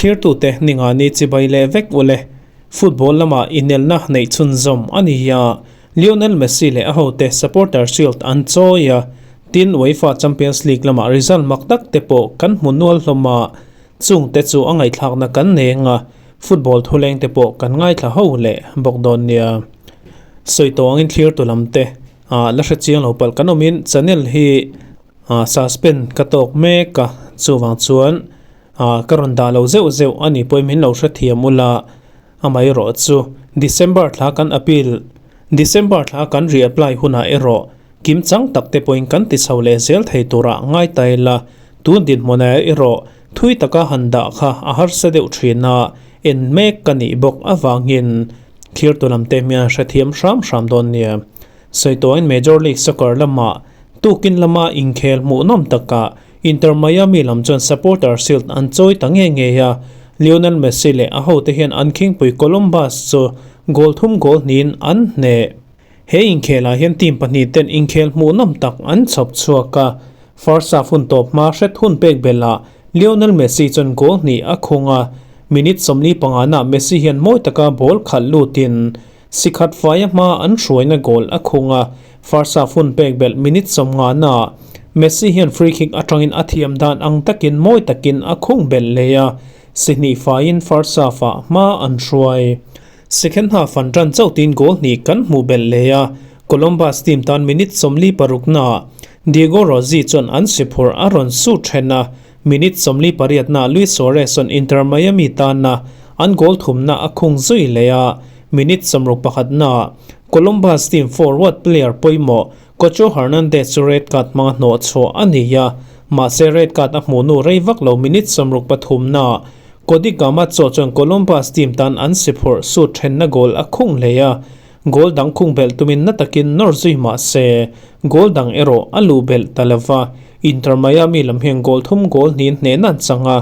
Thlirtute Ningani chibai leh vek ule. Football lama inelna neih chhunzawm a ni a, Lionel Messi leh a hote Supporter Shield an chawi a, tin UEFA Champions League lama result mak tak te pawh kan hmu nual hlawm a, chungte chu a ngaihthlakna kan neng a, football thuleng te pawh kan ngaithla ho leh bawk dawn nia. Sawi tawh angin thlirtu lam te la hre chiang lo palh kan awmin channel hi suspend ka tawk mek a, chuvang chuan ka rawn dah lo zeuh zeuh a nih pawhin min lo hrethiam ula amaherawh chu December thla kan appeal December thla kan reapply hunah erawh kim chang tak te pawhin kan ti chho leh zel thei turah ngai ta ila tun dinhmunah erawh thui taka han dah kha a harsa deuh thin a en mek ka nih bawk avangin thirtu lam te hian hrethiam hram hram dawn nia. Sawi tawhin Major League Soccer lamah tukin lama inkhel hmuhnawm takah Inter Miami lam chuan supporter shield an chawi ta nge ngei a, Lionel Messi leh a hote hian an khingpui Columbus chu goal thum goal hnihin an hneh. He inkhelah hian team pahnihten inkhel hmuhnawm tak an chhawp chhuak a, first half hun tawp hma hret hun pek belhah Lionel Messi chuan goal hnih a khung a, minute 45 nah Messi hian mawi taka ball khalh lutin Sikhat faia hma an hruaina goal a khung a, first half hun pek belh minute 50 ah Messi hian free kick atangin a thiam dan ang takin mawi takin a khung belh leh a, si hnih faiin first half ah hma an hruai. Second half an tan chauh tiin goal hnih kan hmuh belh leh a, Columbus team tan minute 46 naah Diego Rossi chuan an si phurh a rawn su then a, minute 48 naah Luis Suarez chuan Inter Miami tana an goal thumna a khung zui leh a, Minute 61 naah Columbus team forward player pawimawh Cucho Hernandez chu red card hmanga hnawh chhuah a ni a, mahse red card a hmuh nu rei vak lo minute 63 naah Cody Gamacho chuan Columbus team tan an si phurh sut thenna goal a khung hlei a, goal dang khung belh tumin na takin nawr zui mahse goal dang erawh a luh belh ta lova, Inter Miami lam hian goal thum goal hnih hnehna an chang a.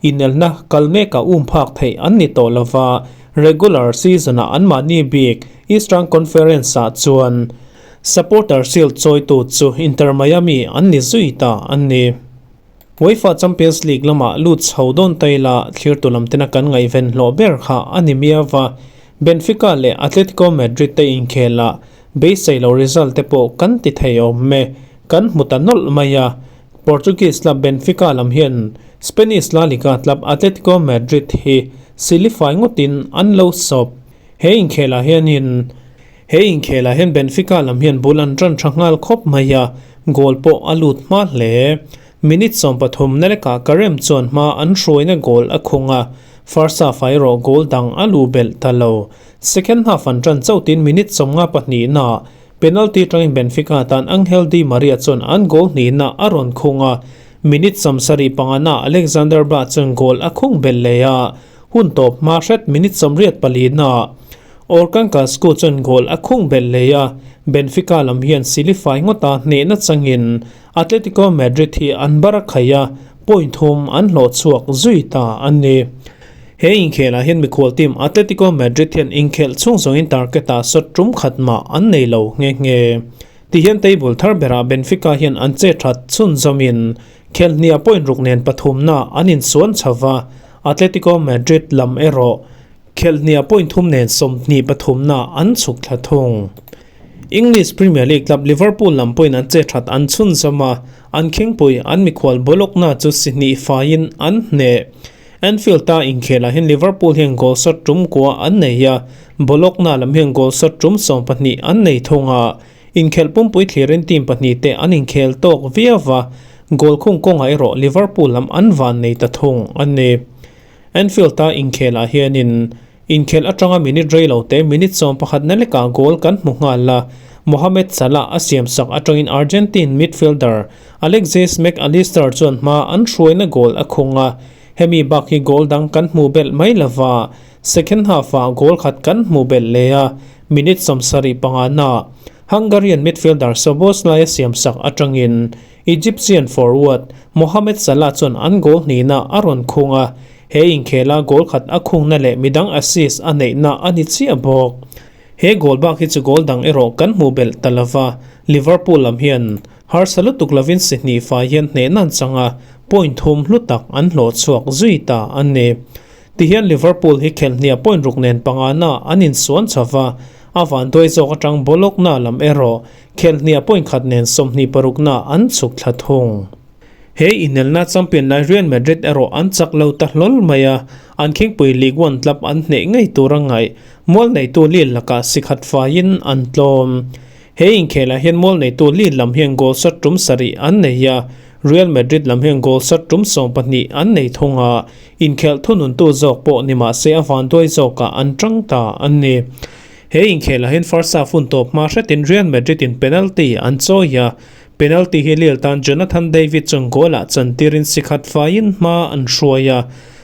Inelna kal mekah um phak theih an ni tawh lova, regular season-ah anmahni bik Eastern Conference-ah chuan Supporter Shield chawitu chu Inter Miami an ni zui ta a ni. UEFA Champions League lamah lut chho dawn ta ila thlirtu lam tena kan ngaihven hlawh ber kha a ni miau va, Benfica leh Atletico Madrid te inkhelah beisei lo result te pawh kan ti thei awm e, kan hmu ta nawlh mai a. Portuguese club Benfica lam hian Spanish La Liga club Atletico Madrid hi silifai ngawtin an lo sawp. He inkhelah hianin he inkhelah hian Benfica lam hian bul an tan tha nghal khawp mai a, goal pawh a lut hma hle. Minute 13 na lekah Karem chuan hma an hruaina goal a khung a, first half ah erawh goal dang a luh belh ta lo. Second half an tan chauhtin minute 52 naah Penalty atangin Benfica tan Angel Di Maria chuan an goal hnihna a rawn khung a, minute 75 na Alexander Bah chuan goal a khung belh leh a, hun tawp hma hret minute 84 na Orkan Casco chuan goal a khung belh leh a, Benfica lam hian silifai ngawta hnehna changin Atletico Madrid hi an bar a khai a, point thum an hlawh chhuak zui ta a ni. He inkhelah hian mikhual team Atletico Madrid hian inkhelh chhung zawngin target-ah shot tum khat mah an nei lo nghe nghe. Tihian table thar berah Benfica hian an che that chhun zawmin khelhniah point ruk nen pathumna an insuan chho va, Atletico Madrid lam erawh khelhniah point thum nen 23na an chhuk thla thung. English Premier League club Liverpool lam pawhin an che that an chhun zawm a, an khingpui an mikhual Bologna chu si hnih faiin an hneh. Anfield-a inkhelah hian Liverpool hian goal shot tum kua an nei a, Bologna lam hian goal shot tum 12 an nei thung a. Inkhelh pumpui thlirin team pahnih te an inkhel tawk viau va, goal khung kawngah erawh Liverpool lam an van nei ta thung a ni. Anfield-a inkhelah hianin inkhelh atanga minute rei lo te minute 11 na lekah goal kan hmu nghal a, Mohamed Salah a siamsak atangin Argentine midfielder Alexis Mac Allister chuan hma an hruaina goal a khung a, hemi bak hi goal dang kan hmu belh mai lova, second half-ah goal khat kan hmu belh leh a, minute 75 na Hungarian midfielder Szoboszlai a siamsak atangin Egyptian forward Mohamed Salah chuan an goal hnihna a rawn khung a, he inkhela goal khat a khungna leh midang assist a neihna a ni chiah bawk. He goal bak hi chu goal dang erawh kan hmu belh ta lova, Liverpool lam hian harsa lutuk lovin si hnih fai hian hnehna an chang a, point thum hlu tak an hlawh chhuak zui ta a ni. Tihian Liverpool hi khelhnia point ruk nen pangana an insuan chho va, a vanduai zawk atang Bologna lam erawh khelhnia point khat nen 26na an chhuk thla thung. He inelna champion lai Real Madrid erawh an chak lo ta hlawl mai a, an khingpui Ligue 1 club an hneh ngei tur a ngaih. Mual neitu Lille lakah sikhat faiin an tlawm. He inkhelah hian mual neitu Lille lam hian goal shot tum sarih an nei a, Real Madrid lam hian goal shot tum 12 an nei thung a, inkhelh thununtu zawk pawh ni mah se a vanduai zawkah an tang ta a ni. He inkhelah hian first half hun tawp hma hretin Real Madrid in penalty an chawi a, Penalty hi Lille tan Jonathan David chuan goal-ah chantirin sikhat faiin hma an hruai a,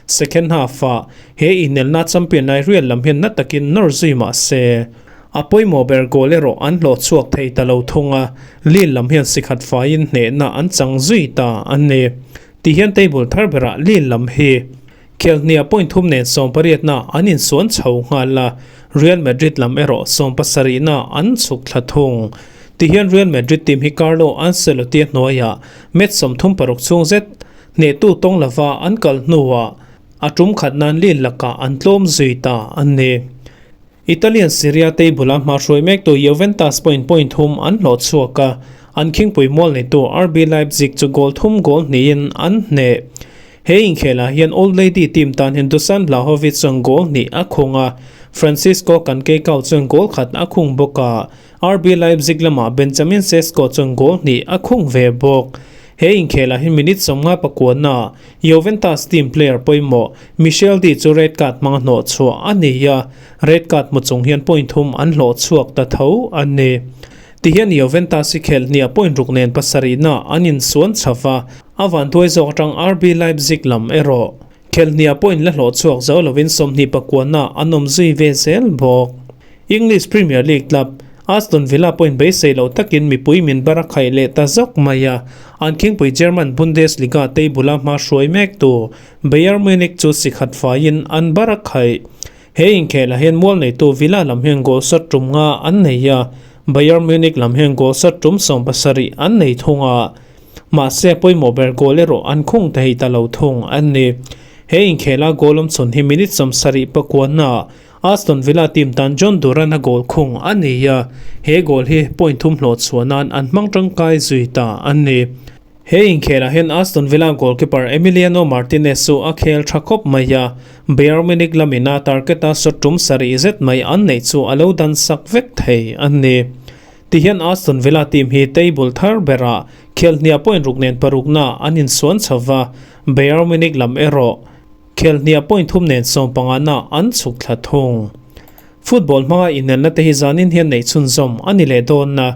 second half-ah he inelna champion lai Real lam hian na takin nawr zui mah se, a pawimawh ber goal erawh an hlawh chhuak thei ta lo thung a, Lille lam hian sikhat faiin hnehna an chang zui ta a ni. Tihian table thar berah Lille lam hi Khelhnia point thum nen 18na an insuan chho nghal a, Real Madrid lam erawh 17na an chhuk thla thung. Tihian Real Madrid team hi Carlo Ancelotti a hnuaiah match 36 chhung zet hnehtu tawng lova an kal hnuah a tum khat nan Lille lakah an tlawm zui ta a ni. Italian Serie A table a hmahruai mektu Juventus pawhin point thum an hlawh chhuak a, an khingpui mual neitu RB Leipzig chu goal thum goal hnihin an hneh. He inkhelah hian Old Lady team tan hian Dusan Vlahovic chuan goal hnih a khung a, Francisco Canqueicao chuan goal khat a khung bawk a, RB Leipzig lamah Benjamin Sesko chuan goal hnih a khung ve bawk. He inkhelah hian minute 59 na Juventus team player pawimawh Michel Di chu red card hmanga hnawh chhuah a ni a, red card hmu chung hian point thum an hlawh chhuak ta tho a ni. Tihian Juventus hi khelhnia point ruk nen pasarihna an insuan chho va, a vanduai zawk atang RB Leipzig lam erawh khelhnia point la hlawh chhuak zo lovin 29 na an awm zui ve zel bawk. English Premier League club Aston Villa point beisei loh takin mipui min bar a khaih leh ta zawk mai a, an khingpui German Bundesliga table a hma hruai mek tu Bayern Munich chu sikhat faiin an bar a khaih. He inkhelah hian mual neitu Villa lam hian goal shot tum nga an nei a, Bayern Munich lam hian goal shot tum 70 an nei thung a, mahse pawimawh ber goal erawh an khung thei ta lo thung a ni. He inkhela goal awm chhun hi minute 79 na Aston Villa team tan Jhon Duran a goal khung a ni a, he goal hi point thum hlawh chhuah nan an hmang tangkai zui ta a ni. He inkhelah hian Aston Villa goalkeeper Emiliano Martinez chu a khel tha khawp mai a, Bayern Munich lamin a target a shot tum sarih zet mai an neih chu a lo dan sak vek thei a ni. Tihian Aston Villa team hi table thar berah khelhnia point ruk nen parukna an insuan chho va, Bayern Munich lam erawh Khelhnia point thum nen 15 na an chhuk thla thung. Football hmanga inelna te hi zanin hian neih chhunzawm a ni leh dawn na.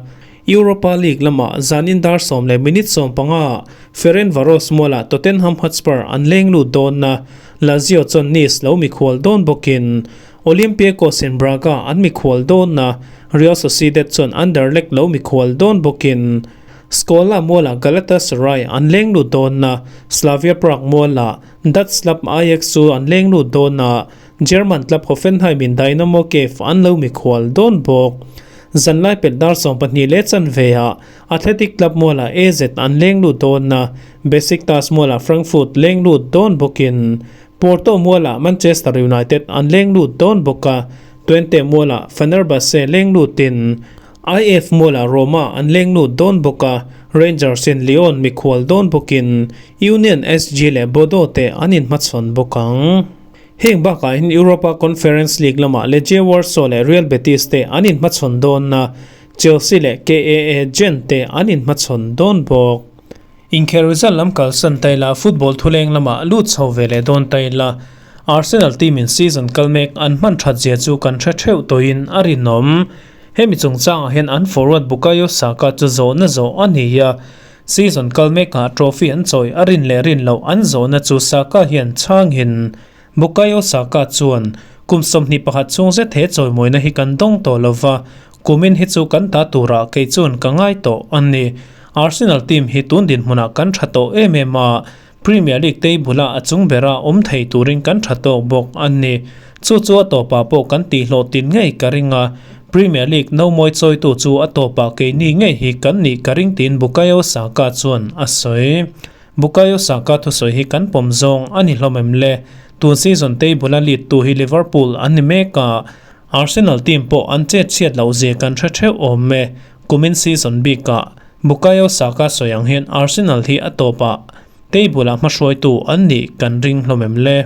Europa League lamah zanin dar 10 leh minute 15 Ferencvaros mualah Tottenham Hotspur an leng lut dawn na. Lazio chuan Nice lo mikhual dawn bawkin Olympiacos in Braga an mikhual dawn na. Real Sociedad chuan Anderlecht lo mikhual dawn bawkin Scola mualah Galatasaray an leng lut dawn na. Slavia Prague mualah Dutch club Ajax chu an leng lut dawn a, German club Hoffenheim in Dynamo Kiev an lo mikhual dawn bawk. Zanlai pet dar 12 leh chanve ah Athletic Club mualah AZ an leng lut dawn a, Besiktas mualah Frankfurt leng lut dawn bawkin Porto mualah Manchester United an leng lut dawn bawk a, Twente mualah Fenerbahce leng lutin AEK mualah Roma an leng lut dawn bawk a, Rangers in Lyon mikhual dawn bawkin Union SG leh Bodo te an inhmachhawn bawk ang. Heng bakah hian Europa Conference League lamah Legia Warsaw leh Real Betis te an inhmachhawn dawn a, Chelsea leh KAA Gent te an inhmachhawn dawn bawk. Inkhelh result lam kalsan ta ila football thuleng lamah lut chho ve leh dawn ta ila Arsenal team in season kal mek an hman that zia chu kan hre theuh tawhin a rinawm. Hemi chungchangah hian an forward Bukayo Saka chu zawhna zawh a ni a, season kal mekah trophy an chawi a rin leh rin loh an zawhna chu Saka hian chhangin Bukayo Saka chuan kum 21 chhung zet he chawimawina hi kan dawng tawh lova, kumin hi chu kan ta turah kei chuan ka ngai tawh a ni. Arsenal team hi tun dinhmunah kan tha tawh em em a, Premier League table a chung bera awm thei turin kan tha tawk bawk a ni. Chu chu a tawpah pawh kan tihhlawh tin ngei ka ring a, Premier League no mawi chawitu chu a tawpah keini ngei hi kan nih ka ring tiin Bukayo Saka chuan a sawi. Bukayo Saka thusawi hi kan pawm zawng a ni hlawm em le? Tun season table a lead tu hi Liverpool an ni mek a, Arsenal team pawh an chet chhiat loh zia kan hre theuh awm e. Kumin season bikah Bukayo Saka sawi ang hian Arsenal hi a tawpah table-ah hmahruaitu an nih kan ring hlawm em le?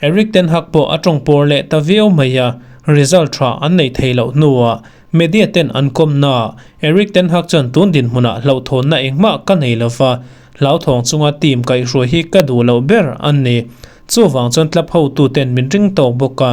Erik ten Hag pawh a tawng pawr leh ta viau mai a, result tha an neih theih loh hnuah media ten an kawmna Erik ten Hag chuan tun dinhmunah hlauhthawnna engmah ka nei lova, hlauthawng chunga team kaihhruai hi ka duh loh ber a ni. Chuvang chuan club hotuten min ring tawk bawk a,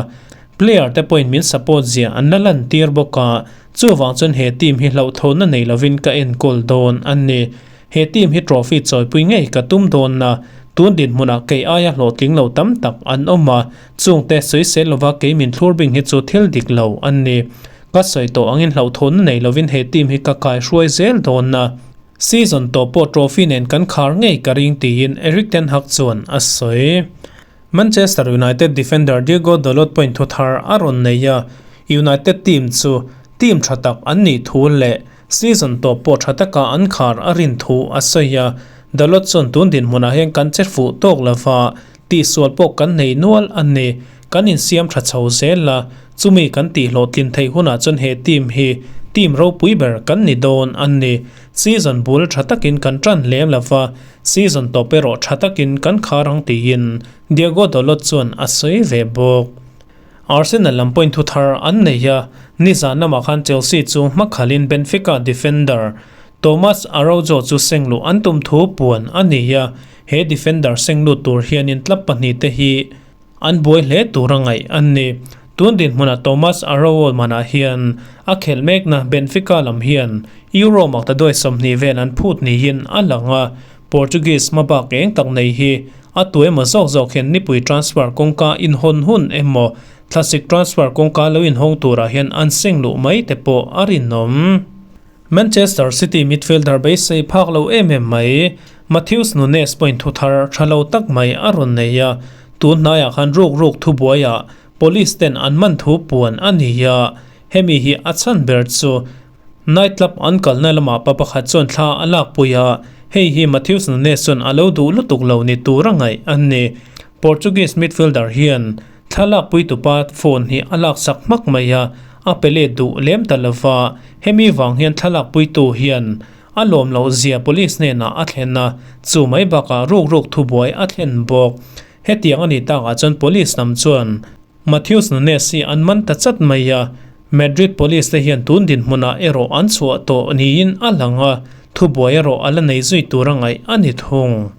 Player te pawhin min support zia an la lantir bawk a, chuvang chuan he team hi hlauhthawnna nei lovin ka enkawl dawn a ni. He team hi trophy chawipui ngei ka tum dawn a, tun dinhmunah kei aia hlawhtling lo tam tak an awm a, chungte sawisel lova kei min thlur bing hi chu thil dik lo a ni. Ka sawi tawh angin hlauhthawnna nei lovin he team hi ka kaihruai zel dawn a, season tawh pawh trophy nen kan khar ngei ka ring tiin Erik ten Hag chuan a sawi. Manchester United defender Diogo Dalot point thu thar a rawn nei a, United team chu team tha tak an nih thu leh season tawp pawh tha taka an khar a rin thu a sawi a. Dalot chuan tun dinhmunah hian kan che fuh tawk lova, tihsual pawh kan nei nual a ni. Kan insiam tha chho zel a, chumi kan tihhlawhtlin theih hunah chuan he team hi team ropui ber kan ni dawn a ni. Season bul tha takin kan tan lem lova, Season tawp erawh tha takin kan khar ang tiin Diogo Dalot chuan a sawi ve bawk. Arsenal lam point thu thar an nei a, nizan lamah khan Chelsea chu hmakhalin Benfica defender Tomas Araujo chu sengluh an tum thu puan a ni a, he defender senglut tur hianin club pahnihte hi An buai hle tur a ngaih an ni. Tun dinhmunah Tomas Araujo manah hian a khelh mekna Benfica lam hian Euro maktaduai 20 vel an phut niin a lang a, Portuguese hmabak eng tak nei hi a tu emaw zawk zawk hian nipui transfer kawngka inhawn hun emaw thlasik transfer kawngka lo inhawng turah hian an seng luh mai te pawh a rinawm. Manchester City midfielder beisei phak lo em em mai Matheus Nunes pawhin thu thar tha lo tak mai a rawn nei a, tun hnaiah khan ruk ruk thubuaiah police ten an man thu puan a ni a, hemi hi a chhan ber chu night club an kalna lamah pa pakhat chuan thla a lakpui a, hei hi Matheus Nunes chuan a lo duh lutuk lo ni tur a ngaih a ni. Portuguese midfielder hian Thla lakpuitupa phone hi a laksak hmak mai a, a pe let duh lem ta lova, hemi vang hian thla lakpuitu hian a lawm loh zia police hnenah a thlen a, chu mai bakah ruk ruk thubuai a thlen bawk. Hetiang a ni takah chuan police lam chuan Matheus Nunes hi an man ta chat mai a, Madrid police te hian tun dinhmunah erawh an chhuah tawh niin a lang a, thubuai erawh a la nei zui tur a ngaih a ni thung.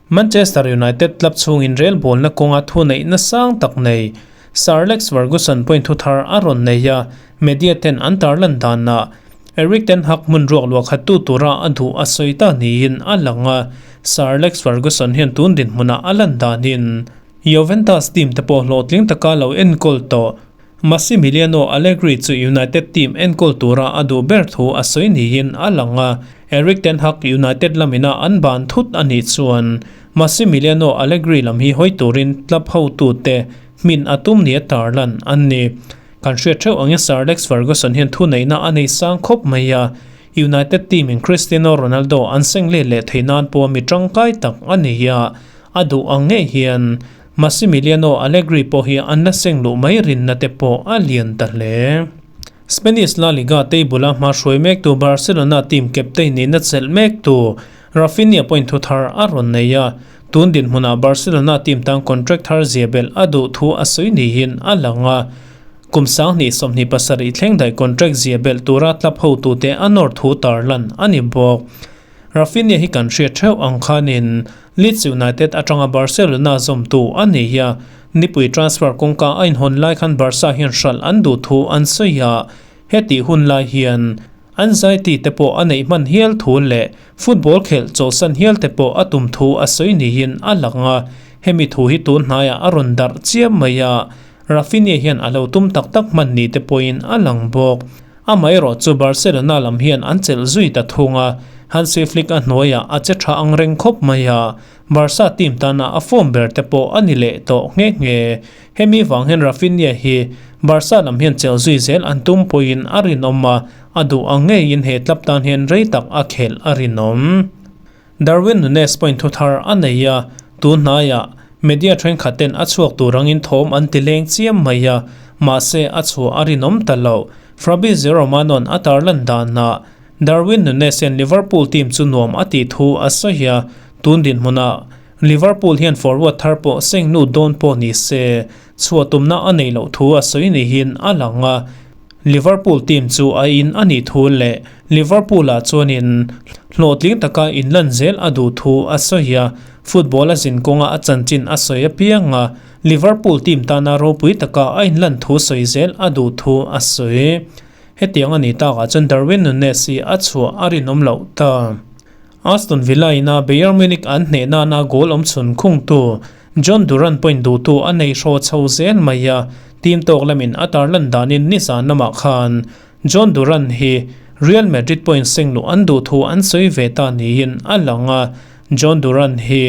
Manchester United club chhungin relbawlna kawnga thuneihna sang tak nei Sir Alex Ferguson pawhin thu thar a rawn nei a, media ten an tarlan danah Erik ten Hag hmun ruak luah khattu tura a duh a sawi ta niin a lang a, Sir Alex Ferguson hian tun dinhmunah a lan danin Juventus team te pawh hlawhtling taka lo enkawl tawh. Massimiliano Allegri chu United team enkawl tura a duh ber thu a sawi niin a lang a, Erik ten Hag United lamina an ban thut a nih chuan Massimiliano Allegri lam hi hawi turin club hotute hmin a tum nia tarlan an ni. Kan hriat theuh angin Sir Alex Ferguson hian thuneihna a nei sang khawp mai a, United team in Cristiano Ronaldo an seng let leh theih nan pawh mi tangkai tak a ni a, a duh ang ngei hian Massimiliano Allegri pawh hi an la seng luh mai rinna te pawh a lian ta hle. Spanish La Liga table a hma hruai mektu Barcelona team captain nihna chelh mektu Raphinha pawhin thu thar a rawn nei a, tun dinhmunah Barcelona team tan contract thar zia belh a duh thu a sawi niin a lang a. Kum 2027 thleng daih contract zia belh tura club hotute a nawr thu tarlan a ni bawk. Raphinha hi kan hriat theuh ang khanin Leeds United atanga Barcelona zawmtu a ni a, nipui transfer kawngka a inhawn lai khan Barca hian hralh an duh thu an sawi a, hetih hun lai hian anxiety te pawh a neih hman hial thu leh football khelh chawlhsan hial te pawh a tum thu a sawi niin a lang a, hemi thu hi tun hnaiah a rawn darh chiam mai a, Raphinha hian a lo tum tak tak hman ni te pawhin a lang bawk. Amaherawh chu Barcelona lam hian an chelh zui ta thung a, Hansi Flick a hnuaiah a che tha ang reng khawp mai a, Barca team tana a form ber te pawh a ni leh tawh nghe nghe. Hemi vang hian Raphinha hi Barca lam hian chelh zui zel an tum pawhin a rinawm a, a duh ang ngeiin he club tan hian rei tak a khelh a rinawm. Darwin Nunez pawhin thu thar a nei a, tun hnaiah media thenkhat ten a chhuak tur angin thawm an ti leng chiam mai a, mahse a chhuah a rinawm ta lo. Fabrizio Romano-a'n a tarlan danah Darwin Nunez hian Liverpool team chu nuam a tih thu a sawi a, tun dinhmunah Liverpool hian forward thar pawh seng lut dawn pawh ni se, chhuah tumna a neih loh thu a sawi niin a lang a. Liverpool team chu a in a nih thu leh Liverpool-ah chuanin hlawhtling taka inlan zel a duh thu a sawi a, football a zin kawnga a chanchin a sawi apiang a, Liverpool team tana ropui taka a inlan thu sawi zel a duh thu a sawi. Hetiang a nih takah chuan Darwin Nunez hi a chhuah a rinawm loh ta. Aston Villa ina Bayern Munich an hneh nana goal awm chhun khungtu Jhon Duran point duhtu a nei hraw chho zel mai a, team tawk lamin a tarlan danin nizan lamah khan Jhon Duran hi Real Madrid point seng luh an duh thu an sawi ve ta niin a lang a, Jhon Duran hi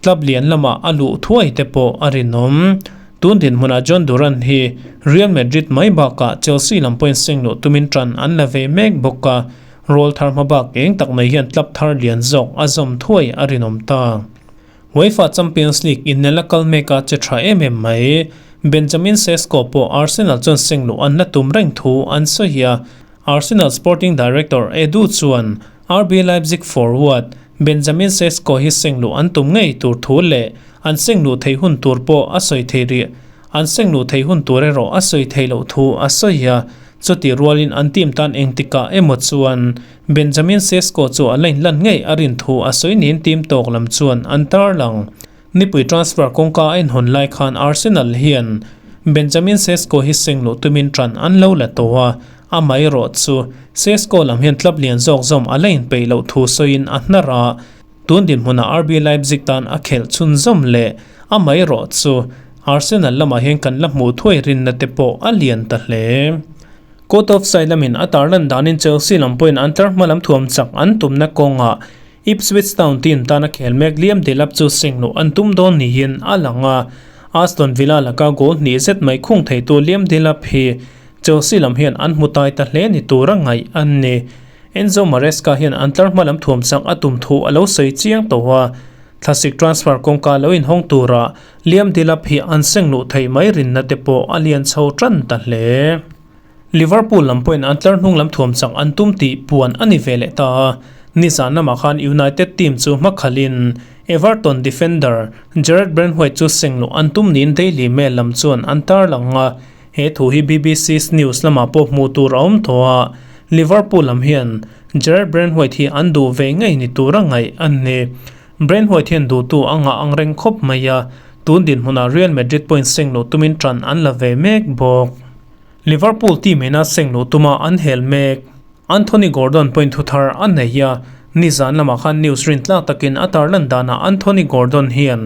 Club lian lamah a luh thuai te pawh a rinawm. Tun dinhmunah Jhon Duran hi Real Madrid mai bakah Chelsea lam pawhin seng luh tumin tan an la ve mek bawk a, rawl thar hma bak eng tak mai hian club thar lian zawk a zawm thuai a rinawm ta. UEFA Champions League innel a kal mek a che tha em em mai. Benjamin Sesko pawh Arsenal chuan seng luh an la tum reng thu an sawi a, Arsenal sporting director Edu chuan RB Leipzig forward Benjamin Sesko hi seng luh an tum ngei tur thu leh an seng luh theih hun tur pawh a sawi thei rih. An seng luh theih hun tur erawh a sawi theih loh thu a sawi a, chutih rualin an team tan engtikah emaw chuan Benjamin Sesko chu a la inlan ngei a rin thu a sawi niin team tawk lam chuan an tarlang. Nipui transfer kawngka a inhawn lai khan Arsenal hian Benjamin Sesko hi seng luh tumin tan an lo la tawh a, amaherawh chu Sesko lam hian club lian zawk zawm a la inpeih loh thu sawiin a hnar a, tun dinhmunah RB Leipzig tan a khelh chhunzawm leh amaherawh chu Arsenal lamah hian kan la hmuh thuai rinna te pawh a lian ta hle. Court of Side lamin a tarlan danin Chelsea lam pawhin an tlar hma lam thuam chak an tumna kawngah Ipswich Town team tana khel mek Liam Delap chu seng luh an tum dawn niin a lang a, Aston Villa laka goal hnih zet mai khung theitu Liam Delap hi Chelsea lam hian an hmu tai ta hle ni tura ngaih an ni. Enzo Maresca hian an tlar hma lam thuam chak a tum thu a lo sawi chiang tawh a, thlasik transfer kawngka lo inhawng tura Liam Delap hi an seng luh theih mai rinna te pawh a lian chho tan ta hle. Liverpool lam pawhin an tlar hnung lam thuam chak an tum tih puan a ni ve leh ta a, nizan lamah khan United team chu hmakhalhin Everton defender Jarrad Branthwaite chu seng luh an tum niin Daily Mail lam chuan an tarlang a, he thu hi BBC's News lamah pawh hmuh tur a awm tawh a, Liverpool lam hian Jarrad Branthwaite hi an duh ve ngei ni tura ngaih a ni. Branthwaite hian duhtu a ngah ang reng khawp mai a, tun dinhmunah Real Madrid pawhin seng luh tumin tan an la ve mek bawk. Liverpool team ina seng luh tuma an hel mek. Anthony Gordon pawhin thu thar a nei a, nizan lamah khan news rin tlak takin a tarlan danah Anthony Gordon hian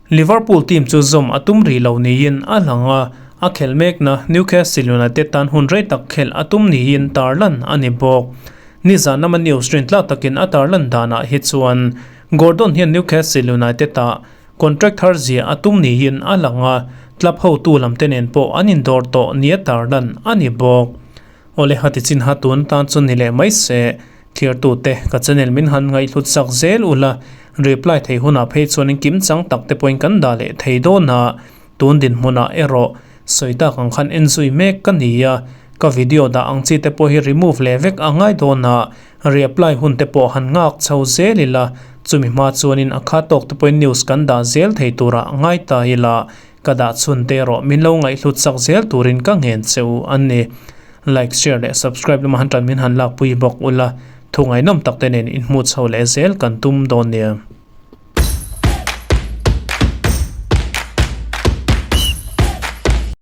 Liverpool team chu zawm a tum rih lo niin a lang a, a khelh mekna Newcastle United tan hun rei tak khelh a tum niin tarlan a ni bawk. Nizan lama news rin tlak takin a tarlan danah hi chuan Gordon hian Newcastle United-ah Contract thar zia a tum niin a lang a, club hotu lam te nen pawh an indawr tawh nia tarlan a ni bawk. Awle hati chin ha tun tan chu ni leh mai se, thliartute ka channel min han ngaihhlut sak zel ula, reply thei hunah phei chuanin kim chang tak te pawhin kan dah leh thei dawn a, tun dinhmunah erawh sawi tak ang khan en zui mek ka ni a, ka video dah ang chi te pawh hi remove leh vek a ngai dawn a, Reapply hun te pawh han nghak chho zel ila, chumi hma chuanin a kha tawk te pawhin news kan dah zel thei turah ngai ta ila, ka dah chhun te erawh min lo ngaihhlut chak zel turin ka ngen che u a ni. Like, share leh subscribe lama han tan min han lakpui bawk ula, thu ngaihnawm tak te nen inhmuh chho leh zel kan tum dawn nia.